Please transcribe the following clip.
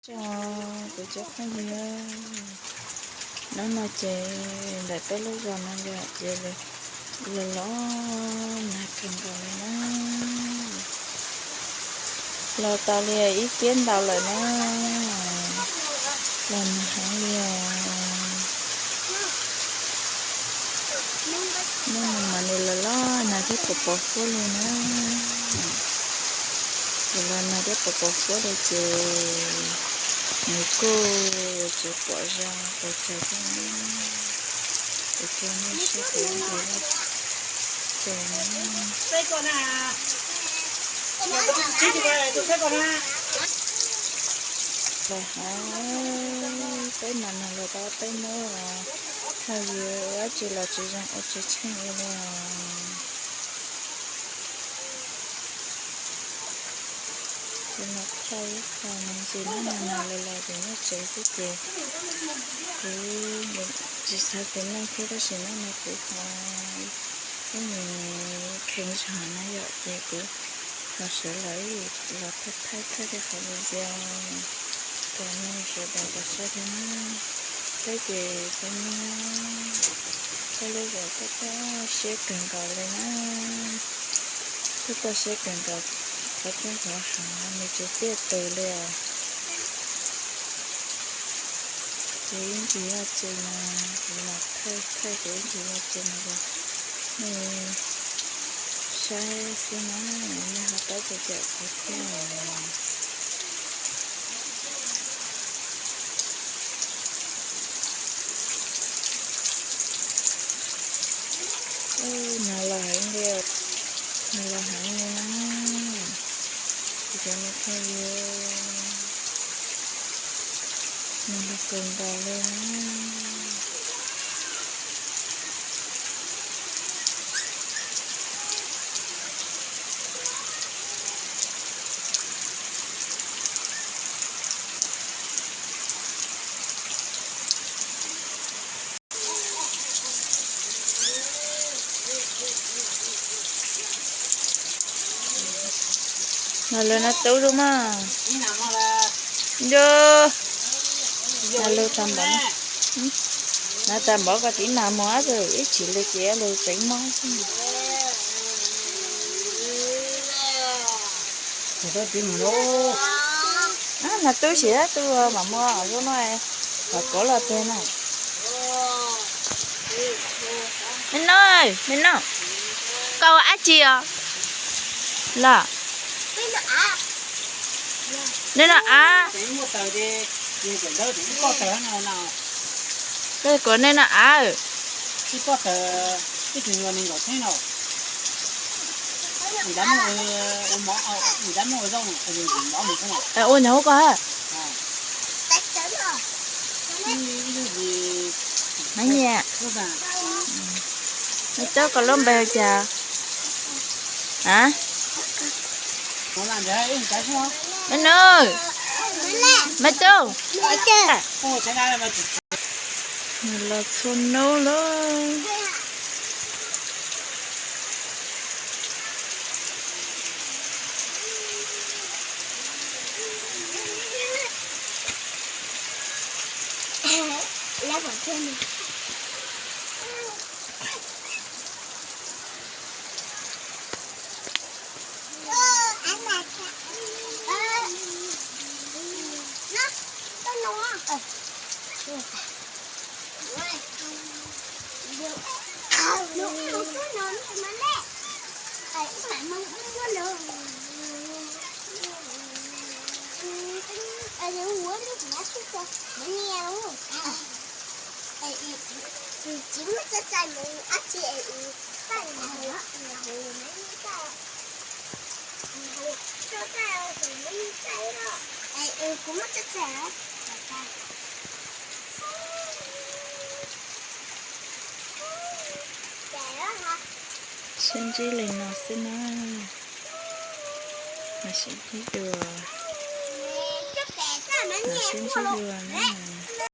Tso, kuv cov phooj ywg, hnub no ces ntawm peb lub zos no yog ces los los nag kawg nkaus li na. Los tau li ib tiab ntau lawm na. Los nag heev li os. Hnub no mas nws los los nag thiab pos pos huab li na. Ces los nag thiab pos pos huab li ces nws kuj tsis pom zoo pes tsawg thiab na. Kuv coj nej saib kuv ib ntsis vaj tsev na. Los hauv peb mas nag los tau peb hnub los phooj ywg, ua dab tsi los tsis zoo ua tsis tsheej ua li os. Kuv los thauj ib qho me ntsis na, nag los los ces nyob tsev xwb ces kuv tsis xav xeev neej thiab tab sis hnub no kuv ho ib nus kheev zog na yom ces kuv ho sawv los los thaij thaij thaij li qhov video rau nej sawv daws tau saib thiab na. Peb ces peb nyob peb lub zos kuj toj siab kawg nkaus li na. Kuj toj siab kawg nkaus, qhov tseeb qhov hauv nws tsis tiaj tus li os. Kuv ib ntsis vaj tsev no, kuv los thaij thaij kuv ib ntsis vaj tsev no rau nej saib xwb na, nej ho paub txog cov kuv thiab. Nag los heev li, nag los heev li na. Kuv cov me phooj ywg, nag los kawg nkaus li na. Nag los nag tub zoo mas. Nag los tag npaum, nag tag npaum koj tib nag mus ab, ib tsis li ces los tseev mob xwb. Nag tub sim tu mam mus zoo no, los kov los teg na. Me noj, me noj, koj ua dab tsi os? Los, nej noj av. Koj kom nej noj av. Ua nyuag hauv koj ha. Nyiam, me tub koj lub npe hu cas? A, me nub, me tub, los txhua hnub lawm. Sib ntsib li no xwb na. Mas sib ntsib dua, mas sib ntsib dua na.